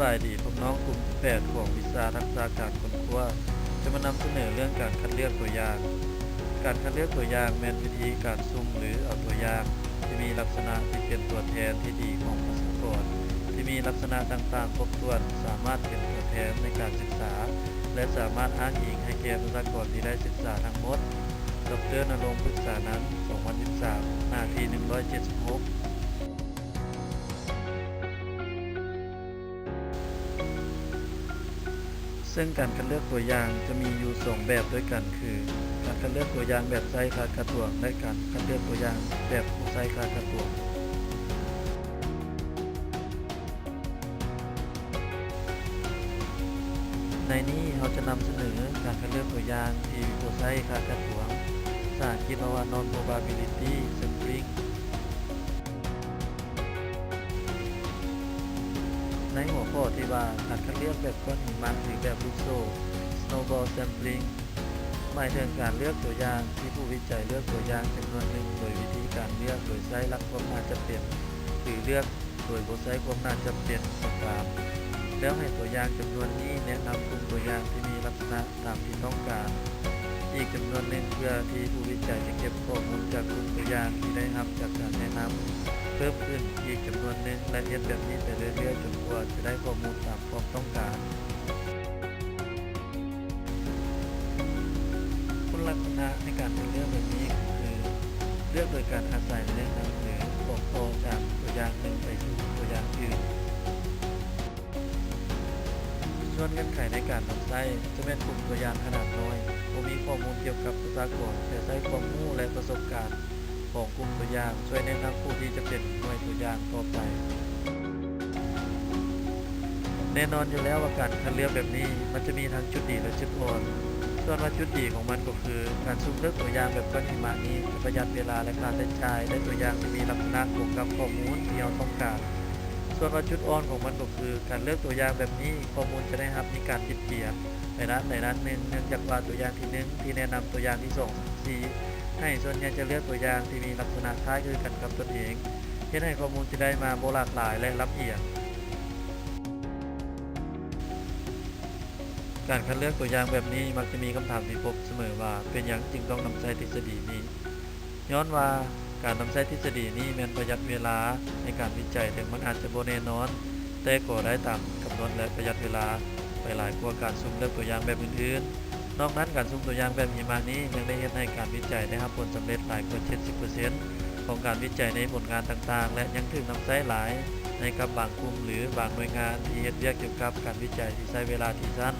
ສະບາຍດີ ພວກນ້ອງ ກຸ່ມທີແປດ ຂອງວິຊາທັກສະການຄົ້ນຄວ້າ ຈະມານຳສະເໜີເລື່ອງການຄັດເລືອກຕົວຢ່າງ. ການຄັດເລືອກຕົວຢ່າງແມ່ນວິທີການສຸ່ມ ຫຼື ເອົາຕົວຢ່າງທີ່ມີລັກສະນະທີ່ເປັນຕົວແທນທີ່ດີຂອງປະຊາກອນ ທີ່ມີລັກສະນະຕ່າງໆຄົບຖ້ວນ, ສາມາດເປັນຕົວແທນໃນການສຶກສາ ແລະ ສາມາດອ້າງອີງໃຫ້ແກ່ປະຊາກອນທີ່ໄດ້ສຶກສາທັງໝົດ. ດອກເຕີ ນະລົງ ພຶກສານັນ ສອງພັນສິບສາມ ໜ້າທີໜຶ່ງຮ້ອຍເຈັດສິບຫົກ. ເຊິ່ງການຄັດເລືອກຕົວຢ່າງຈະມີຢູ່ສອງແບບດ້ວຍກັນ ຄື ການຄັດເລືອກຕົວຢ່າງແບບໃຊ້ຄ່າຄ່າຕົວງ ແລະ ການຄັດເລືອກຕົວຢ່າງແບບບໍ່ໃຊ້ຄ່າຄ່າຕົວງ. ໃນນີ້ເຮົາຈະນຳສະເໜີການຄັດເລືອກຕົວຢ່າງທີ່ບໍ່ໃຊ້ຄ່າຄ່າຕົວງ, ພາສາອັງກິດເວົ້າວ່າ non probability sampling. ໃນຫົວຂໍ້ທີ່ວ່າ ການຄັດເລືອກແບບກ້ອນຫິມະ ຫຼື ແບບລູກໂສ້ snowball sampling ໝາຍເຖິງການເລືອກຕົວຢ່າງທີ່ຜູ້ວິໄຈເລືອກຕົວຢ່າງຈຳນວນໜຶ່ງໂດຍວິທີການເລືອກໂດຍໃຊ້ຫຼັກຄວາມໜ້າຈະເປັນ ຫຼື ເລືອກໂດຍບໍ່ໃຊ້ຄວາມໜ້າຈຳເປັນກໍຕາມ, ແລ້ວໃຫ້ຕົວຢ່າງຈຳນວນນີ້ແນະນຳກຸ່ມຕົວຢ່າງທີ່ມີລັກສະນະຕາມທີ່ຕ້ອງການ. ອີກຈຳນວນໜຶ່ງເພື່ອທີ່ຜູ້ວິໄຈຈະເກັບຂໍ້ມູນຈາກກຸ່ມຕົວຢ່າງທີ່ໄດ້ຮັບຈາກການແນະນຳເພີ່ມຂຶ້ນອີກຈຳນວນໜຶ່ງ ແລະ ເຮັດແບບນີ້ໄປເລື້ອຍໆຈົນກວ່າຈະໄດ້ຂໍ້ມູນຕາມຄວາມຕ້ອງການ. ຄຸນລັກສະນະໃນການຄັດເລືອກແບບນີ້ຄື ເລືອກໂດຍການອາໄສແນະນຳ ຫຼື ບອກຕໍ່ຈາກຕົວຢ່າງໜຶ່ງໄປສູ່ຕົວຢ່າງອື່ນ. ສ່ວນເງື່ອນໄຂໃນການນຳໃຊ້ຈະແມ່ນກຸ່ມຕົວຢ່າງຂະໜາດນ້ອຍ, ບໍ່ມີຂໍ້ມູນກ່ຽວກັບປະຊາກອນ, ແຕ່ໃຊ້ຄວາມຮູ້ ແລະ ປະສົບການຂອງກຸ່ມຕົວຢ່າງຊ່ວຍແນະນຳຜູ້ທີ່ຈະເປັນໜ່ວຍຕົວຢ່າງຕໍ່ໄປ. ແນ່ນອນຢູ່ແລ້ວວ່າການຄັດເລືອກແບບນີ້ມັນຈະມີທັງຈຸດດີ ແລະ ຈຸດອ່ອນ. ສ່ວນວ່າຈຸດດີຂອງມັນກໍຄື ການສຸ່ມເລືອກຕົວຢ່າງແບບກ້ອນຫິມະນີ້ຈະປະຢັດເວລາ ແລະ ຄ່າໃຊ້ຈ່າຍ, ໄດ້ຕົວຢ່າງທີ່ມີລັກສະນະກົງກັບຂໍ້ມູນທີ່ເຮົາຕ້ອງການ. ສ່ວນວ່າຈຸດອ່ອນຂອງມັນກໍຄື ການເລືອກຕົວຢ່າງແບບນີ້ ຂໍ້ມູນຈະໄດ້ຮັບມີການບິດບຽນໄປດ້ານໃດດ້ານໜຶ່ງ, ເນື່ອງຈາກວ່າຕົວຢ່າງທີໜຶ່ງທີ່ແນະນຳຕົວຢ່າງທີສອງ ສາມ ສີ່ ໃຫ້ ສ່ວນໃຫຍ່ຈະເລືອກຕົວຢ່າງທີ່ມີລັກສະນະຄ້າຍຄືກັນກັບຕົນເອງ, ເຮັດໃຫ້ຂໍ້ມູນທີ່ໄດ້ມາບໍ່ຫຼາກຫຼາຍ ແລະ ລຳອຽງ. ການຄັດເລືອກຕົວຢ່າງແບບນີ້ມັກຈະມີຄຳຖາມທີ່ພົບສະເໝີວ່າ ເປັນຫຍັງຈຶ່ງຕ້ອງນຳໃຊ້ທິດສະດີນີ້? ຍ້ອນວ່າການນຳໃຊ້ທິດສະດີນີ້ແມ່ນປະຢັດເວລາໃນການວິໄຈ, ເຖິງມັນອາດຈະບໍ່ແນ່ນອນ, ແຕ່ກໍໄດ້ຕາມກຳນົດ ແລະ ປະຢັດເວລາໄປຫຼາຍກວ່າການສຸ່ມເລືອກຕົວຢ່າງແບບອື່ນໆ. ນອກນັ້ນ, ການສຸ່ມຕົວຢ່າງແບບຫິມະນີ້ຍັງໄດ້ເຮັດໃຫ້ການວິໄຈໄດ້ຮັບຜົນສຳເລັດຫຼາຍກວ່າເຈັດສິບເປີເຊັນຂອງການວິໄຈໃນຜົນງານຕ່າງໆ ແລະ ຍັງຖືກນຳໃຊ້ຫຼາຍໃນກັບບາງກຸ່ມ ຫຼື ບາງໜ່ວຍງານທີ່ເຮັດວຽກກ່ຽວກັບການວິໄຈທີ່ໃຊ້ເວລາທີ່ສັ້ນ.